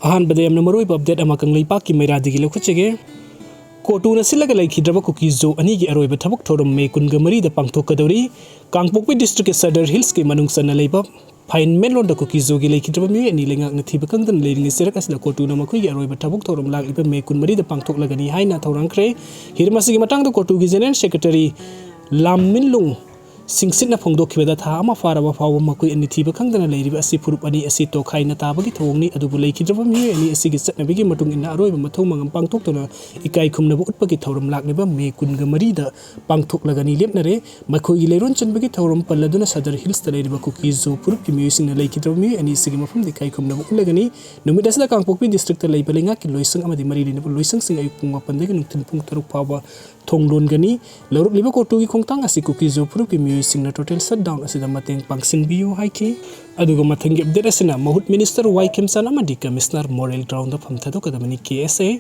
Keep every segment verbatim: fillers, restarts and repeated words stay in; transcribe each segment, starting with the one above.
ꯑꯍꯥꯟꯕꯗ ꯌꯥꯝꯅ ꯃꯔꯨꯑꯣꯏꯕ ꯑꯞꯗꯦꯠ ꯑꯃ ꯀꯪꯂꯩꯄꯥꯛꯀꯤ ꯃꯩꯔꯥꯗꯒꯤ ꯂꯧꯈꯠꯆꯒꯦ꯫ ꯀꯣꯇꯨꯅ ꯁꯤꯜꯂꯒ ꯂꯩꯈꯤꯗ꯭ꯔꯕ ꯀꯨꯀꯤ ꯖꯣ ꯑꯅꯤꯒꯤ ꯑꯔꯣꯏꯕ ꯊꯕꯛ ꯊꯧꯔꯝ ꯃꯦ ꯀꯨꯟꯒ ꯃꯔꯤꯗ ꯄꯥꯡꯊꯣꯛꯀꯗꯧꯔꯤ꯫ ꯀꯥꯡꯄꯣꯛꯄꯤ ꯗꯤꯁꯇ꯭ꯔꯤꯛꯀꯤ ꯁꯗꯔ ꯍꯤꯜꯁꯀꯤ ꯃꯅꯨꯡ ꯆꯟꯅ ꯂꯩꯕ ꯐꯥꯏꯟꯃꯦꯟꯂꯣꯟꯗ ꯀꯨꯀꯤ ꯖꯣꯒꯤ ꯂꯩꯈꯤꯗ꯭ꯔꯕ ꯃꯤꯑꯣꯏ ꯑꯅꯤ ꯂꯩꯉꯥꯛꯅ ꯊꯤꯕ ꯈꯪꯗꯅ ꯂꯩꯔꯤꯉꯩ ꯆꯩꯔꯛ ꯑꯁꯤꯗ ꯀꯣꯇꯨꯅ ꯃꯈꯣꯏꯒꯤ ꯑꯔꯣꯏꯕ ꯊꯕꯛ ꯊꯧꯔꯝ ꯂꯥꯛꯂꯤꯕ ꯃꯦ ꯀꯨꯟꯃꯔꯤꯗ ꯄꯥꯡꯊꯣꯛꯂꯒꯅꯤ ꯍꯥꯏꯅ ꯊꯧꯔꯥꯡꯈ꯭ꯔꯦ꯫ ꯍꯤꯔꯝ ꯑꯁꯤꯒꯤ ꯃꯇꯥꯡꯗ ꯀꯣꯇꯨꯒꯤ ꯖꯦꯅꯔꯦꯜ ꯁꯦꯀ꯭ꯔꯦꯇꯔꯤ ꯂꯥꯝꯃꯤꯟꯂꯨꯡ ꯁꯤꯡꯁꯤꯠꯅ ꯐꯣꯡꯗꯣꯛꯈꯤꯕꯗ, ꯊꯥ ꯑꯃ ꯐꯥꯔꯕ ꯐꯥꯎꯕ ꯃꯈꯣꯏ ꯑꯅꯤ ꯊꯤꯕ ꯈꯪꯗꯅ ꯂꯩꯔꯤꯕ ꯑꯁꯤ ꯐꯨꯔꯨꯞ ꯑꯅꯤ ꯑꯁꯤ ꯇꯣꯈꯥꯏꯅ ꯇꯥꯕꯒꯤ ꯊꯧꯑꯣꯡꯅꯤ꯫ ꯑꯗꯨꯕꯨ ꯂꯩꯈꯤꯗ꯭ꯔꯕ ꯃꯤꯑꯣꯏ ꯑꯅꯤ ꯑꯁꯤꯒꯤ ꯆꯠꯅꯕꯤꯒꯤ ꯃꯇꯨꯡ ꯏꯟꯅ ꯑꯔꯣꯏꯕ ꯃꯊꯧ ꯃꯉꯝ ꯄꯥꯡꯊꯣꯛꯇꯨꯅ ꯏꯀꯥꯏ ꯈꯨꯝꯅꯕ ꯎꯠꯄꯒꯤ ꯊꯧꯔꯝ ꯂꯥꯛꯂꯤꯕ ꯃꯦ ꯀꯨꯟꯒ ꯃꯔꯤꯗ ꯄꯥꯡꯊꯣꯛꯂꯒꯅꯤ ꯂꯦꯞꯅꯔꯦ꯫ ꯃꯈꯣꯏꯒꯤ ꯂꯩꯔꯣꯟ ꯆꯟꯕꯒꯤ ꯊꯧꯔꯝ ꯄꯜꯂꯗꯨꯅ ꯁꯗꯔ ꯍꯤꯜꯁꯇ ꯂꯩꯔꯤꯕ ꯀꯨꯀꯤ ꯖꯣ ꯐꯨꯔꯨꯞꯀꯤ ꯃꯤꯑꯣꯏꯁꯤꯡꯅ ꯂꯩꯈꯤꯗ꯭ꯔꯕ ꯃꯤꯑꯣꯏ ꯑꯅꯤ ꯑꯁꯤꯒꯤ ꯃꯐꯝꯗ ꯏꯀꯥꯏ ꯈꯨꯝꯅꯕ ꯎꯠꯂꯒꯅꯤ꯫ ꯅꯨꯃꯤꯠ ꯑꯁꯤꯗ ꯀꯥꯡꯄꯣꯛꯄꯤ ꯗꯤꯁꯇ꯭ꯔꯤꯛꯇ ꯂꯩꯕ ꯂꯩꯉꯥꯛꯀꯤ ꯂꯣꯏꯁꯪ ꯑꯃꯗꯤ ꯃꯔꯤ ꯂꯩꯅꯕ ꯂꯣꯏꯁꯪꯁꯤꯡ ꯑꯌꯨꯛ ꯄꯨꯡ ꯃꯥꯄꯟꯗꯒꯤ ꯅꯨꯡꯊꯤꯜ ꯄꯨꯡ ꯇꯔꯨꯛ ꯐꯥꯎꯕ ꯊꯣꯡ ꯂꯣꯟꯒꯅꯤ꯫ ꯂꯧꯔꯛꯂꯤꯕ ꯀꯣꯇꯨꯒꯤ ꯈꯣꯡꯊꯥꯡ ꯑꯁꯤ ꯀꯨꯀꯤ ꯖꯣ ꯐꯨꯔꯨꯞꯀꯤ ꯃꯤꯑꯣꯏꯁꯤꯡꯅ ꯇꯣꯇꯦꯜ ꯁꯠꯗꯥꯎꯟ ꯑꯁꯤꯗ ꯃꯇꯦꯡ ꯄꯥꯡꯁꯤꯟꯕꯤꯌꯨ ꯍꯥꯏꯈꯤ꯫ ꯑꯗꯨꯒ ꯃꯊꯪꯒꯤ ꯑꯞꯗꯦꯠ ꯑꯁꯤꯅ ꯃꯍꯨꯠ ꯃꯤꯅꯤꯁꯇꯔ ꯋꯥꯏ ꯈꯦꯝꯆꯥꯟ ꯑꯃꯗꯤ ꯀꯃꯤꯁꯅꯔ ꯃꯣꯔꯦꯜ ꯒ꯭ꯔꯥꯎꯟꯗ ꯐꯝ ꯊꯥꯗꯣꯛꯀꯗꯕꯅꯤ꯫ ꯀꯦ ꯑꯦꯁ ꯑꯦ,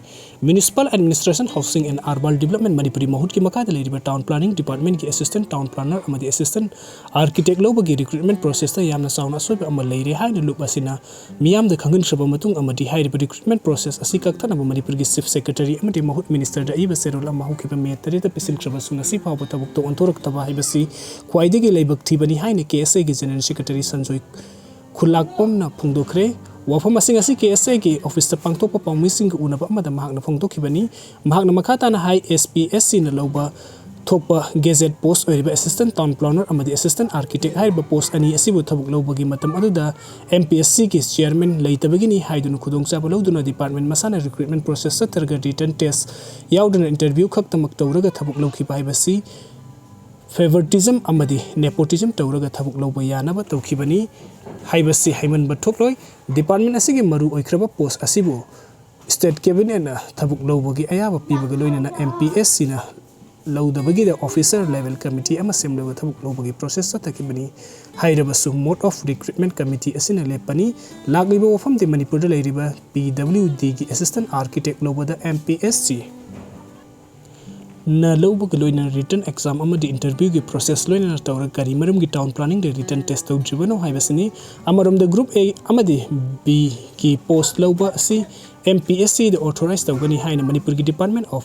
Municipal Administration, Housing and Urban Development, Manipuri ꯃꯍꯨꯠꯀꯤ ꯃꯈꯥꯗ ꯂꯩꯔꯤꯕ ꯇꯥꯎꯟ ꯄ꯭ꯂꯥꯅꯤꯡ ꯗꯤꯄꯥꯔꯠꯃꯦꯟꯒꯤ ꯑꯦꯁꯤꯁꯇꯦꯟ ꯇꯥꯎꯟ ꯄ꯭ꯂꯥꯅꯔ ꯑꯃꯗꯤ ꯑꯦꯁꯤꯁꯇꯦꯟ ꯑꯥꯔꯀꯤꯇꯦꯛ ꯂꯧꯕꯒꯤ ꯔꯤꯀ꯭ꯔꯨꯠꯃꯦꯟ ꯄ꯭ꯔꯣꯁꯦꯁꯇ ꯌꯥꯝꯅ ꯆꯥꯎꯅ ꯑꯁꯣꯏꯕ ꯑꯃ ꯂꯩꯔꯦ ꯍꯥꯏꯅ ꯂꯨꯞ ꯑꯁꯤꯅ ꯃꯤꯌꯥꯝꯗ ꯈꯪꯍꯟꯈ꯭ꯔꯕ ꯃꯇꯨꯡ ꯑꯃꯗꯤ ꯍꯥꯏꯔꯤꯕ ꯔꯤꯀ꯭ꯔꯨꯠꯃꯦꯟ ꯄ꯭ꯔꯣꯁꯦꯁ ꯑꯁꯤ ꯀꯛꯊꯠꯅꯕ ꯃꯅꯤꯄꯨꯔꯒꯤ ꯆꯤꯐ ꯁꯦꯀ꯭ꯔꯦꯇꯔꯤ ꯑꯃꯗꯤ ꯃꯍꯨꯠ ꯃꯤꯅꯤꯁꯇꯔꯗ ꯑꯏꯕ ꯆꯦꯔꯣꯜ ꯑꯃ ꯍꯧꯈꯤꯕ ꯃꯦ ꯇꯔꯦꯠꯇ ꯄꯤꯁꯤꯟꯈ꯭ꯔꯕꯁꯨ ꯉꯁꯤ ꯐꯥꯎꯕ ꯊꯕꯛꯇ ꯑꯣꯟꯊꯣꯔꯛꯇꯕ ꯍꯥꯏꯕꯁꯤ ꯈ꯭ꯋꯥꯏꯗꯒꯤ ꯂꯥꯏꯕꯛ ꯊꯤꯕꯅꯤ ꯍꯥꯏꯅ ꯀꯦ ꯑꯦꯁ ꯑꯦꯒꯤ ꯖꯦꯅꯔꯦꯜ ꯁꯦꯀ꯭ꯔꯦꯇꯔꯤ ꯁꯟꯖꯣꯏ ꯈꯨꯂꯥꯛꯄꯝꯅ ꯐꯣꯡꯗꯣꯛꯈ꯭ꯔꯦ꯫ ꯋꯥꯐꯝ ꯑꯁꯤꯡ ꯑꯁꯤ ꯀꯦ ꯑꯦꯁ ꯑꯦꯒꯤ ꯑꯣꯐꯤꯁꯇ ꯄꯥꯡꯊꯣꯛꯄ ꯄꯥꯎꯃꯤꯁꯤꯡꯒ ꯎꯅꯕ ꯑꯃꯗ ꯃꯍꯥꯛꯅ ꯐꯣꯡꯗꯣꯛꯈꯤꯕꯅꯤ꯫ ꯃꯍꯥꯛꯅ ꯃꯈꯥ ꯇꯥꯅ ꯍꯥꯏ, ꯑꯦꯁ ꯄꯤ ꯑꯦꯁ ꯁꯤꯅ ꯂꯧꯕ ꯊꯣꯛꯄ ꯒꯦꯖꯦꯠ ꯄꯣꯁ ꯑꯣꯏꯔꯤꯕ ꯑꯦꯁꯤꯁꯇꯦꯟ ꯇꯥꯎꯟ ꯄ꯭ꯂꯥꯅꯔ ꯑꯃꯗꯤ ꯑꯦꯁꯤꯁꯇꯦꯟ ꯑꯥꯔꯀꯤꯇꯦꯛ ꯍꯥꯏꯔꯤꯕ ꯄꯣꯁ ꯑꯅꯤ ꯑꯁꯤꯕꯨ ꯊꯕꯛ ꯂꯧꯕꯒꯤ ꯃꯇꯝ ꯑꯗꯨꯗ ꯑꯦꯝ ꯄꯤ ꯑꯦꯁ ꯁꯤꯒꯤ ꯆꯤꯌꯔꯃꯦꯟ ꯂꯩꯇꯕꯒꯤꯅꯤ ꯍꯥꯏꯗꯨꯅ ꯈꯨꯗꯣꯡꯆꯥꯕ ꯂꯧꯗꯨꯅ ꯗꯤꯄꯥꯔꯠꯃꯦꯟ ꯃꯁꯥꯅ ꯔꯤꯀ꯭ꯔꯨꯠꯃꯦꯟ ꯄ꯭ꯔꯣꯁꯦꯁ ꯆꯠꯊꯔꯒ ꯔꯤꯇꯟ ꯇꯦꯁ ꯌꯥꯎꯗꯅ ꯏꯟꯇꯔꯚ꯭ꯌꯨ ꯈꯛꯇꯃꯛ ꯇꯧꯔꯒ ꯊꯕꯛ ꯂꯧꯈꯤꯕ ꯍꯥꯏꯕꯁꯤ ꯐꯦꯚꯔꯇꯤꯖꯝ ꯑꯃꯗꯤ ꯅꯦꯄꯣꯇꯤꯖꯝ ꯇꯧꯔꯒ ꯊꯕꯛ ꯂꯧꯕ ꯌꯥꯅꯕ ꯇꯧꯈꯤꯕꯅꯤ ꯍꯥꯏꯕꯁꯤ ꯍꯥꯏꯃꯟꯕ ꯊꯣꯛꯂꯣꯏ꯫ ꯗꯤꯄꯥꯔꯠꯃꯦꯟ ꯑꯁꯤꯒꯤ ꯃꯔꯨ ꯑꯣꯏꯈ꯭ꯔꯕ ꯄꯣꯁ ꯑꯁꯤꯕꯨ ꯁ꯭ꯇꯦꯠ ꯀꯦꯕꯤꯅꯦꯠꯅ ꯊꯕꯛ ꯂꯧꯕꯒꯤ ꯑꯌꯥꯕ ꯄꯤꯕꯒ ꯂꯣꯏꯅꯅ ꯑꯦꯝ ꯄꯤ ꯑꯦꯁ ꯁꯤꯅ ꯂꯧꯗꯕꯒꯤꯗ ꯑꯣꯐꯤꯁꯔ ꯂꯦꯚꯦꯜ ꯀꯃꯤꯇꯤ ꯑꯃ ꯁꯦꯝꯂꯒ ꯊꯕꯛ ꯂꯧꯕꯒꯤ ꯄ꯭ꯔꯣꯁꯦꯁ ꯆꯠꯊꯈꯤꯕꯅꯤ꯫ ꯍꯥꯏꯔꯕꯁꯨ mode of recruitment committee ꯑꯁꯤꯅ ꯂꯦꯞꯄꯅꯤ꯫ ꯂꯥꯛꯂꯤꯕ ꯋꯥꯐꯝꯗꯤ ꯃꯅꯤꯄꯨꯔꯗ ꯂꯩꯔꯤꯕ ꯄꯤ ꯗꯕ꯭ꯂꯤꯎ ꯗꯤꯒꯤ ꯑꯦꯁꯤꯁꯇꯦꯟ ꯑꯥꯔꯀꯤꯇꯦꯛ ꯂꯧꯕꯗ ꯑꯦꯝ ꯄꯤ ꯑꯦꯁ ꯁꯤ ꯅ ꯂꯧꯕꯒ ꯂꯣꯏꯅꯅ written exam ꯑꯃꯗꯤ interview ꯒꯤ process ꯂꯣꯏꯅꯅ ꯇꯧꯔꯒ ꯀꯔꯤ ꯃꯔꯝꯒꯤ town planning ꯗ written test ꯇꯧꯗ꯭ꯔꯤꯕꯅꯣ ꯍꯥꯏꯕꯁꯤꯅꯤ꯫ ꯑꯃꯔꯣꯝꯗ group A ꯑꯃꯗꯤ B ꯒꯤ post ꯂꯧꯕ ꯑꯁꯤ M P S C ꯗ authorize ꯇꯧꯒꯅꯤ ꯍꯥꯏꯅ ꯃꯅꯤꯄꯨꯔꯒꯤ Department of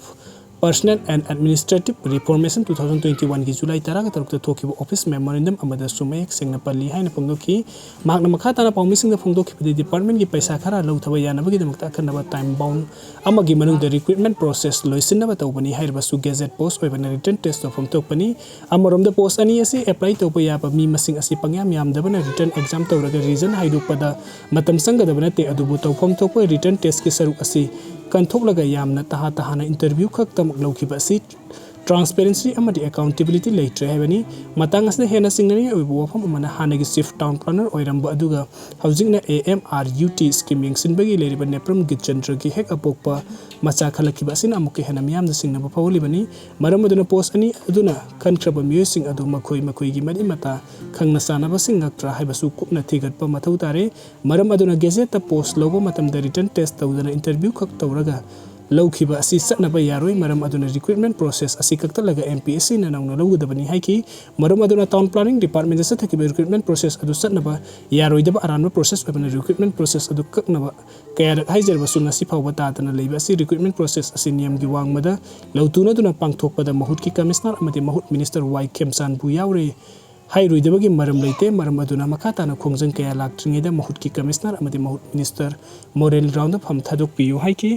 Personnel and Administrative Reformation two thousand twenty one ꯒꯤ July ꯇꯔꯥꯒ ꯇꯔꯨꯛꯇ ꯊꯣꯛꯈꯤꯕ office memorandum ꯑꯃꯗꯁꯨ ꯃꯌꯦꯛ ꯁꯦꯡꯅ ꯄꯜꯂꯤ ꯍꯥꯏꯅ ꯐꯣꯡꯗꯣꯛꯈꯤ꯫ ꯃꯍꯥꯛꯅ ꯃꯈꯥ ꯇꯥꯅ ꯄꯥꯎꯃꯤꯁꯤꯡꯗ ꯐꯣꯡꯗꯣꯛꯈꯤꯕꯗꯤ, department ꯒꯤ ꯄꯩꯁꯥ ꯈꯔ ꯂꯧꯊꯕ ꯌꯥꯅꯕꯒꯤꯗꯃꯛꯇ ꯑꯀꯟꯅꯕ time bound ꯑꯃꯒꯤ ꯃꯅꯨꯡꯗ recruitment process ꯂꯣꯏꯁꯤꯟꯅꯕ ꯇꯧꯕꯅꯤ ꯍꯥꯏꯔꯕꯁꯨ gazette post ꯑꯣꯏꯕꯅ written test ꯇꯧꯐꯝ ꯊꯣꯛꯄꯅꯤ꯫ ꯑꯃꯔꯣꯝꯗ post ꯑꯅꯤ ꯑꯁꯤ apply ꯇꯧꯕ ꯌꯥꯕ ꯃꯤ ꯃꯁꯤꯡ ꯑꯁꯤ ꯄꯪꯌꯥꯝ ꯌꯥꯝꯗꯕꯅ written exam ꯇꯧꯔꯒ reason ꯍꯥꯏꯗꯣꯛꯄꯗ ꯃꯇꯝ ꯆꯪꯒꯗꯕ ꯅꯠꯇꯦ, ꯑꯗꯨꯕꯨ ꯇꯧꯐꯝ ꯊꯣꯛꯄ written test ꯀꯤ ꯁꯔꯨꯛ ꯑꯁꯤ ꯀꯟꯊꯣꯛꯂꯒ ꯌꯥꯝꯅ ꯇꯍꯥ ꯇꯍꯥꯅ interview ꯈꯛꯇꯃꯛ ꯂꯧꯈꯤꯕ ꯑꯁꯤ transparency ꯑꯃꯗꯤ accountability ꯂꯩꯇ꯭ꯔꯦ ꯍꯥꯏꯕꯅꯤ꯫ ꯃꯇꯥꯡ ꯑꯁꯤꯗ ꯍꯦꯟꯅ ꯆꯤꯡꯅꯅꯤꯡꯉꯥꯏ ꯑꯣꯏꯕ ꯋꯥꯐꯝ ꯑꯃꯅ ꯍꯥꯟꯅꯒꯤ chief town planner ꯑꯣꯏꯔꯝꯕ ꯑꯗꯨꯒ ꯍꯧꯖꯤꯛꯅ A M R U T scheme ꯌꯦꯡꯁꯤꯟꯕꯒꯤ ꯂꯩꯔꯤꯕ ꯅꯦꯄ꯭ꯔꯝ ꯒꯤꯠꯆꯟꯗ꯭ꯔꯒꯤ ꯍꯦꯛ ꯑꯄꯣꯛꯄ ꯃꯆꯥ ꯈꯜꯂꯛꯈꯤꯕ ꯑꯁꯤꯅ ꯑꯃꯨꯛꯀ ꯍꯦꯟꯅ ꯃꯤꯌꯥꯝꯗ ꯆꯤꯡꯅꯕ ꯐꯥꯎꯍꯜꯂꯤꯕꯅꯤ꯫ ꯃꯔꯝ ꯑꯗꯨꯅ post ꯑꯅꯤ ꯑꯗꯨꯅ ꯈꯟꯈ꯭ꯔꯕ ꯃꯤꯑꯣꯏꯁꯤꯡ ꯑꯗꯨ ꯃꯈꯣꯏ ꯃꯈꯣꯏꯒꯤ ꯃꯔꯤ ꯃꯇꯥ ꯈꯪꯅ ꯆꯥꯟꯅꯕꯁꯤꯡ ꯅꯠꯇ꯭ꯔꯥ ꯍꯥꯏꯕꯁꯨ ꯀꯨꯞꯅ ꯊꯤꯒꯠꯄ ꯃꯊꯧ ꯇꯥꯔꯦ꯫ ꯃꯔꯝ ꯑꯗꯨꯅ gazette ꯇ post ꯂꯧꯕ ꯃꯇꯝꯗ written test ꯇꯧꯗꯅ interview ꯈꯛ ꯇꯧꯔꯒ ꯂꯧꯈꯤꯕ ꯑꯁꯤ ꯆꯠꯅꯕ ꯌꯥꯔꯣꯏ꯫ ꯃꯔꯝ ꯑꯗꯨꯅ recruitment process ꯑꯁꯤ ꯀꯛꯊꯠꯂꯒ M P S C ꯅ ꯅꯧꯅ ꯂꯧꯒꯗꯕꯅꯤ ꯍꯥꯏꯈꯤ꯫ ꯃꯔꯝ ꯑꯗꯨꯅ town planning department ꯇ ꯆꯠꯊꯈꯤꯕ recruitment process ꯑꯗꯨ ꯆꯠꯅꯕ ꯌꯥꯔꯣꯏꯗꯕ ꯑꯔꯥꯟꯕ process ꯑꯣꯏꯕꯅ recruitment process ꯑꯗꯨ ꯀꯛꯅꯕ ꯀꯌꯥꯔꯛ ꯍꯥꯏꯖꯔꯕꯁꯨ ꯉꯁꯤ ꯐꯥꯎꯕ ꯇꯥꯗꯅ ꯂꯩꯕ ꯑꯁꯤ recruitment process ꯑꯁꯤ ꯅꯤꯌꯝꯒꯤ ꯋꯥꯡꯃꯗ ꯂꯧꯇꯨꯅꯗꯨꯅ ꯄꯥꯡꯊꯣꯛꯄꯗ ꯃꯍꯨꯠꯀꯤ commissioner ꯑꯃꯗꯤ ꯃꯍꯨꯠ minister Y ꯈꯦꯝꯆꯥꯟꯕꯨ ꯌꯥꯎꯔꯦ ꯍꯥꯏꯔꯣꯏꯗꯕꯒꯤ ꯃꯔꯝ ꯂꯩꯇꯦ꯫ ꯃꯔꯝ ꯑꯗꯨꯅ ꯃꯈꯥ ꯇꯥꯅ ꯈꯣꯡꯖꯪ ꯀꯌꯥ ꯂꯥꯛꯇ꯭ꯔꯤꯉꯩꯗ ꯃꯍꯨꯠꯀꯤ commissioner ꯑꯃꯗꯤ ꯃꯍꯨꯠ minister ꯃꯣꯔꯦꯜ ground ꯗ ꯐꯝ ꯊꯥꯗꯣꯛꯄꯤꯌꯨ ꯍꯥꯏꯈꯤ꯫